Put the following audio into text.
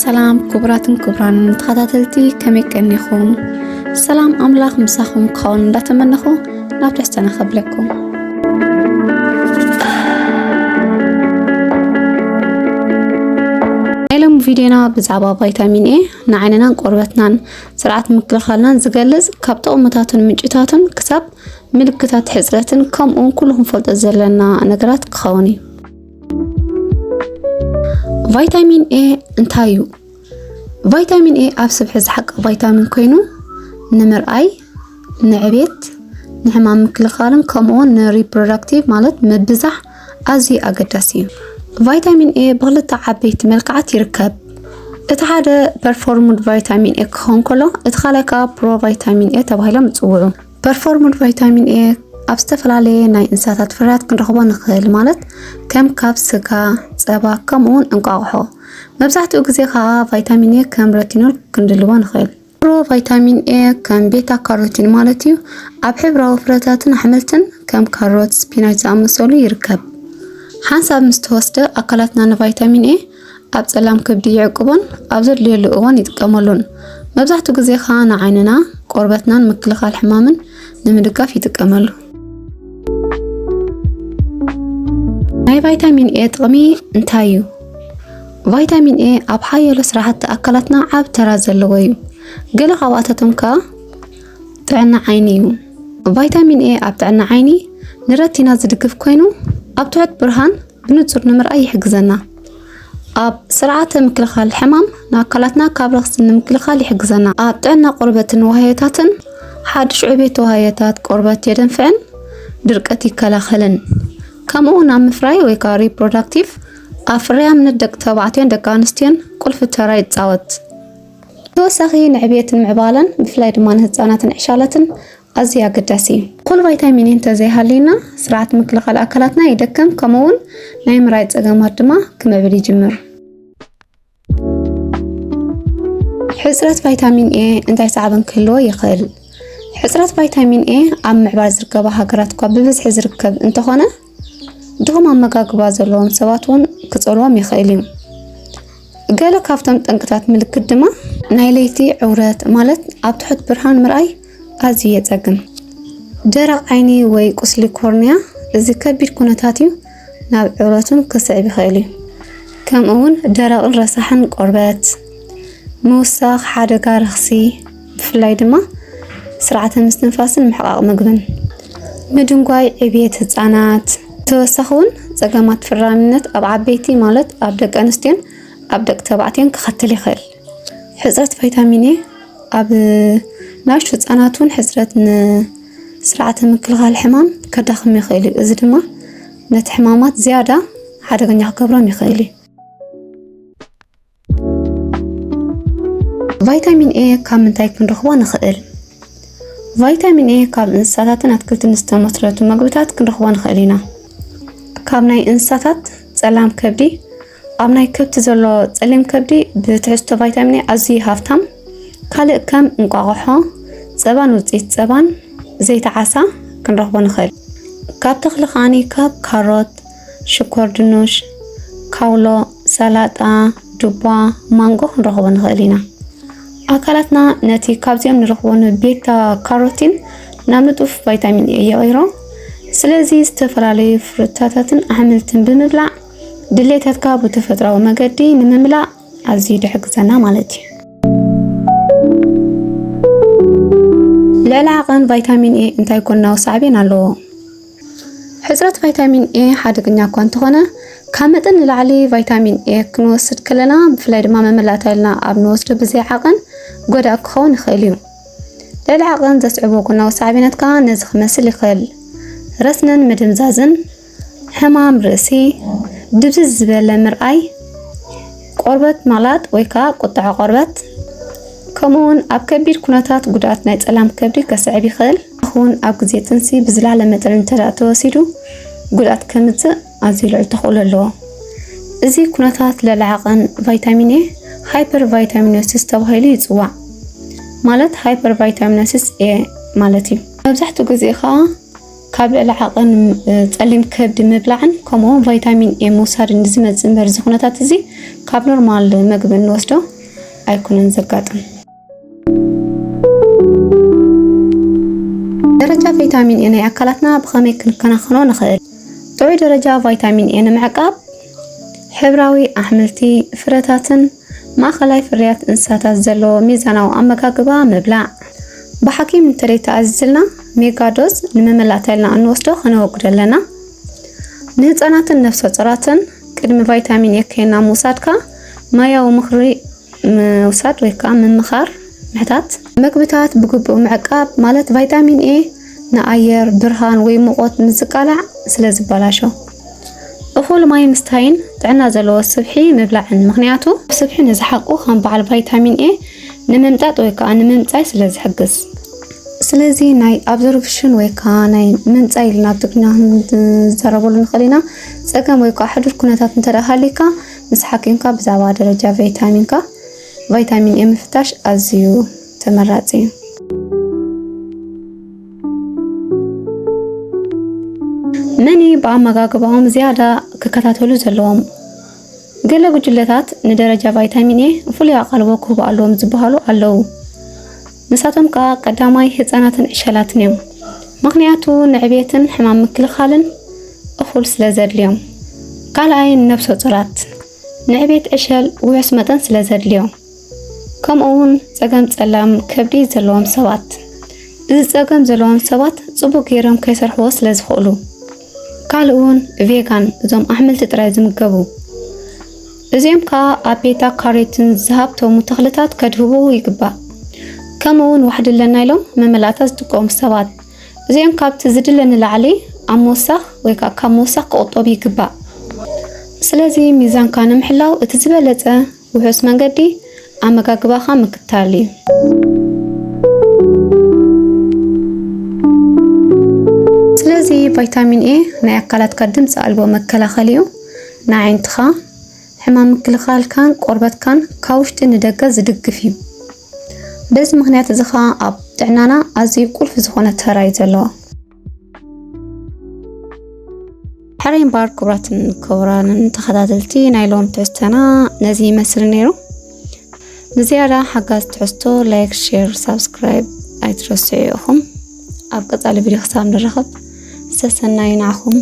ሰላም ክቡራትን ክቡራን ተኸታተልቲ፣ ከመይ ቀኒኹም? ሰላም ኣምላኽ ምሳኹም ክኸውን እንዳተመነኹ ናብ ትሕዝቶና ከብለኩም። ናይ ሎሚ ቪድዮና ብዛዕባ ቫይታሚን ኤ ንዓይንናን ቆርበትናን ስርዓት ምክልኻልናን ዝገልጽ፣ ካብ ጥቕምታቱን ምንጭታቱን ክሳብ ምልክታት ሕጽረትን ከምኡውን ኩሉ ክንፈልጦ ዘለና ነገራት ክኸውን እዩ። ቫይታሚን ኤ እንታይ እዩ? ቫይታሚን ኤ ኣብ ስብሒ ዝሓቂ ቫይታሚን ኮይኑ፣ ንምርኣይ፣ ንዕቤት፣ ንሕማም ምክልኻልን ከምኡውን ንሪፕሮዳክቲቭ ማለት ምብዛሕ ኣዝዩ ኣገዳሲ እዩ። ቫይታሚን ኤ ብኽልተ ዓበይቲ መልክዓት ይርከብ። እቲ ሓደ ፐርፎርሙድ ቫይታሚን ኤ ክኸውን ከሎ፣ እቲ ካልኣይ ከኣ ፕሮቫይታሚን ኤ ተባሂሎም ይጽውዑ። ፐርፎርሙድ ቫይታሚን ኤ ኣብ ዝተፈላለየ ናይ እንስሳታት ፍርያት ክንረኽቦ ንኽእል፣ ማለት ከም ካብ ስጋ፣ ጸባ፣ ከምኡውን እንቋቑሖ። መብዛሕትኡ ግዜ ከኣ ቫይታሚን ኤ ከም ረቲኖል ክንድልቦ ንኽእል። ፕሮቫይታሚን ኤ ከም ቤታ ካሮቲን ማለት እዩ፣ ኣብ ሕብራዊ ፍረታትን ኣሕምልትን ከም ካሮት፣ ስፒናች ዝኣመሰሉ ይርከብ። ሓንሳብ ምስ ተወስደ ኣካላትና ንቫይታሚን ኤ ኣብ ጸላም ከብዲ ይዕቅቦን ኣብ ዘድልየሉ እዋን ይጥቀመሉን። መብዛሕትኡ ግዜ ኸኣ ንዓይንና፣ ቆርበትናን ምክልኻል ሕማምን ንምድጋፍ ይጥቀመሉ። ናይ ቫይታሚን ኤ ጥቕሚ እንታይ እዩ? ቫይታሚን ኤ ኣብ ሓያሎ ስራሕቲ ኣካላትና ዓቢ ተራ ዘለዎ እዩ። ገለ ካብኣታቶም ከኣ ጥዕና ዓይኒ እዩ። ቫይታሚን ኤ ኣብ ጥዕና ዓይኒ ንረቲና ዝድግፍ ኮይኑ፣ ኣብ ትሑት ብርሃን ብንጹር ንምርኣይ ይሕግዘና። ኣብ ስርዓተ ምክልኻል ሕማም ንኣካላትና ካብ ረኽሲ ንምክልኻል ይሕግዘና። ኣብ ጥዕና ቆርበትን ዋህዮታትን ሓድሽ ዕቤት ዋህዮታት ቆርበት የደንፍዕን ድርቀት ይከላኸልን። ከምኡ ናብ ምፍራይ ወይ ከዓ ሪፕሮዳክቲቭ ኣብ ፍርያምነት ደቂ ተባዕትዮን ደቂ ኣንስትዮን ቁልፊ ተራ ይጻወት። ተወሳኺ ንዕቤትን ምዕባለን ብፍላይ ድማ ንህፃናትን ዕሻላትን ኣዝዩ ኣገዳሲ እዩ። እኹል ቫይታሚን ኤ እንተዘይሃልዩና ስርዓት ምክልኻል ኣካላትና ይደክም፣ ከምኡ እውን ናይ ምራይ ጸገማት ድማ ክምዕብል ይጅምር። ሕጽረት ቫይታሚን ኤ እንታይ ሳዕቤን ክህልዎ ይኽእል? ሕጽረት ቫይታሚን ኤ ኣብ ምዕባል ዝርከባ ሃገራት እኳ ብብዝሒ ዝርከብ እንተኾነ፣ ድኹም ኣመጋግባ ዘለዎም ሰባት እውን ክጸልዎም ይኽእል እዩ። ገለ ካብቶም ጠንቅታት ምልክት ድማ ናይ ለይቲ ዕውረት፣ ማለት ኣብ ትሑት ብርሃን ምርኣይ ኣዝዩ የጸግም። ደረቕ ዓይኒ ወይ ቁስሊ ኮርንያ፣ እዚ ከቢድ ኩነታት እዩ፣ ናብ ዕውረትን ክስዕብ ይኽእል እዩ። ከምኡ እውን ደረቕን ረሳሕን ቆርበት፣ ምውሳኽ ሓደጋ ረኽሲ፣ ብፍላይ ድማ ስርዓተ ምስትንፋስን ምሕቃቕ ምግብን፣ ምድንጓይ ዕብየት ህጻናት። ተወሳኺ እውን ጸገማት ፍራምነት ኣብ ዓበይቲ፣ ማለት ኣብ ደቂ ኣንስትዮን ኣብ ደቂ ተባዕትዮን ክኸትል ይኽእል። ሕጽረት ቫይታሚን ኤ ኣብ ናሽቱ ህጻናት እውን ሕጽረት ንስርዓተ ምክልኻል ሕማም ከዳኽም ይኽእል እዩ። እዚ ድማ ነቲ ሕማማት ዝያዳ ሓደገኛ ክገብሮም ይኽእል እዩ። ቫይታሚን ኤ ካብ ምንታይ ክንረኽቦ ንኽእል? ቫይታሚን ኤ ካብ እንስሳታትን ኣትክልትን ዝተመስረቱ መግብታት ክንረኽቦ ንኽእል ኢና። ካብ ናይ እንስሳታት ጸላም ከብዲ፣ ኣብ ናይ ከብቲ ዘሎ ጸሊም ከብዲ ብትሕዝቶ ቫይታሚን ኤ ኣዝዩ ሃፍታም። ካልእ ከም እንቋቑሖ፣ ጸባን ውጽኢት ጸባን፣ ዘይቲ ዓሳ ክንረኽቦ ንኽእል። ካብ ተኽሊ ከኣኒ ካብ ካሮት፣ ሽኮር ድኑሽ፣ ካውሎ፣ ሰላጣ፣ ዱባ፣ ማንጎ ክንረኽቦ ንኽእል ኢና። ኣካላትና ነቲ ካብዚኦም ንረኽቦ ንቤታ ካሮቲን ናብ ንጡፍ ቫይታሚን ኤ የቐይሮ። ስለዚ ዝተፈላለዩ ፍሩታታትን ኣሕምልትን ብምብላዕ ድሌታትካ ብተፈጥሮኣዊ መገዲ ንምምላእ ኣዝዩ ይሕግዘና ማለት እዩ። ልዕሊ ዓቐን ቫይታሚን ኤ እንታይ ጎናዊ ሳዕቤን ኣለዎ? ሕጽረት ቫይታሚን ኤ ሓደገኛ እኳ እንተኾነ፣ ካብ መጠን ንላዕሊ ቫይታሚን ኤ ክንወስድ ከለና፣ ብፍላይ ድማ መመላእታ ኢልና ኣብ ንወስዶ ብዘይ ዓቐን ጎዳኢ ክኸውን ይኽእል እዩ። ልዕሊ ዓቐን ዘስዕቦ ጎናዊ ሳዕቤናት ከኣ ነዚ ክመስል ይኽእል። ረስንን ምድንዛዝን፣ ሕማም ርእሲ፣ ድብዝዝ ዝበለ ምርኣይ፣ ቆርበት ምቕላጥ ወይ ከኣ ቁጥዐ ቆርበት፣ ከምኡውን ኣብ ከቢድ ኩነታት ጉድኣት ናይ ጸላም ከብዲ ከስዕብ ይኽእል። እውን ኣብ ግዜ ጥንሲ ብዝለዓለ መጠን እንተ ደኣ ተወሲዱ ጉድኣት ከምጽእ ኣዝዩ ልዑል ተኽእሎ ኣለዎ። እዚ ኩነታት ልዕሊ ዓቐን ቫይታሚን ኤ ሃይፐርቫይታሚኖሲስ ተባሂሉ ይጽዋዕ። ማለት ሃይፐርቫይታሚኖሲስ ኤ ማለት እዩ። መብዛሕትኡ ግዜ ከኣ ካብ ልዕሊ ዓቐን ጸሊም ከብዲ ምብላዕን ከምኡ ቫይታሚን ኤ ምውሳድን ዝመጽእ መርዚ ኩነታት እዚ ካብ ኖርማል መግቢ እንወስዶ ኣይኮነን ዘጋጥም። ደረጃ ቫይታሚን ኤ ናይ ኣካላትና ብኸመይ ክንከናኸኖ ንኽእል? ጥዑይ ደረጃ ቫይታሚን ኤ ንምዕቃብ ሕብራዊ ኣሕምልቲ፣ ፍረታትን ማእኸላይ ፍርያት እንስሳታት ዘለዎ ሚዛናዊ ኣመጋግባ ምብላዕ። ብሓኪም እንተደይ ተኣዚዝልና ሜጋ ዶዝ ንመመላእታ ኢልና እንወስዶ ከነወግዶ ኣለና። ንህፃናትን ነፍሰ ጡራትን ቅድሚ ቫይታሚን ኤ ከይና ምውሳድካ ማያዊ ምኽሪ ምውሳድ ወይ ከዓ ምምኻር ምሕታት። መግብታት ብግቡእ ምዕቃብ ማለት ቫይታሚን ኤ ንኣየር፣ ብርሃን ወይ ሙቐት ምስ ዝቃላዕ ስለ ዝበላሾ። እኹል ማይ ምስታይን ጥዕና ዘለዎ ስብሒ ምብላዕን፣ ምኽንያቱ ስብሒ ንዝሓቁ ከም በዓል ቫይታሚን ኤ ንምምጣጥ ወይ ከዓ ንምምፃይ ስለ ዝሕግዝ። ስለዚ ናይ ኣብዞርፕሽን ወይ ከዓ ናይ ምምፃይ ኢልና ኣብ ትግርኛ ክንዘረበሉ ንኽእል ኢና። ፀገም ወይ ከዓ ሕዱር ኩነታት እንተ ደኣ ሃልዩካ ምስ ሓኪምካ ብዛዕባ ደረጃ ቫይታሚንካ ቫይታሚን ኤ ምፍታሽ ኣዝዩ ተመራፂ እዩ። መኒ ብኣመጋግባኦም ዝያዳ ክከታተሉ ዘለዎም? ገለ ጉጅለታት ንደረጃ ቫይታሚን ኤ ፍሉይ ኣቓልቦ ክህቡ ኣለዎም ዝበሃሉ ኣለዉ። ንሳቶም ከኣ ቀዳማይ ህጻናትን ዕሸላትን እዮም። ምኽንያቱ ንዕቤትን ሕማም ምክልኻልን እኹል ስለ ዘድልዮም። ካልኣይ ንነብሰ ጡራት ንዕቤት ዕሸል ውሑስ መጠን ስለ ዘድልዮ። ከምኡ እውን ጸገም ጸላም ከብዲ ዘለዎም ሰባት። እዚ ጸገም ዘለዎም ሰባት ጽቡቕ ገይሮም ከይሰርሕዎ ስለ ዝኽእሉ። ካልእ እውን ቬጋን፣ እዞም ኣሕምልቲ ጥራይ ዝምገቡ። እዚኦም ከኣ ኣብ ቤታ ካሮቲን ዝሃብተሙ ተኽልታት ከድህቡ ይግባእ። ከምኡ እውን ዋሕዲ ኣለና ኢሎም መመላእታ ዝጥቀሙ ሰባት። እዚኦም ካብቲ ዝድለ ንላዕሊ ኣብ ምውሳኽ ወይ ከዓ ካብ ምውሳኽ ክቑጠቡ ይግባእ። ስለዚ ሚዛንካ ንምሕላው እቲ ዝበለጸ ውሑስ መንገዲ ኣመጋግባኻ ምክታል እዩ። ስለዚ ቫይታሚን ኤ ናይ ኣካላትካ ድምፂ ኣልቦ መከላኸሊ እዩ። ንኣዒንትኻ፣ ሕማም ምክልኻልካን ቆርበትካን ካብ ውሽጢ ንደገ ዝድግፍ እዩ። በዚ ምኽንያት እዚ ኸኣ ኣብ ጥዕናና ኣዝዩ ቁልፊ ዝኾነ ተራ እዩ ዘለዎ። ሕራይ እምበኣር ክቡራትን ክቡራንን ተኸታተልቲ ናይ ሎሚ ትሕዝቶና ነዚ ይመስል ነይሩ። ንዝያዳ ሓጋዝ ትሕዝቶ ላይክ፣ ሼር፣ ሳብስክራይብ ኣይትረስዑ ኢኹም። ኣብ ቀጻሊ ቪድዮ ክሳብ ንራኸብ ሰሰናዩ ንዓኹም።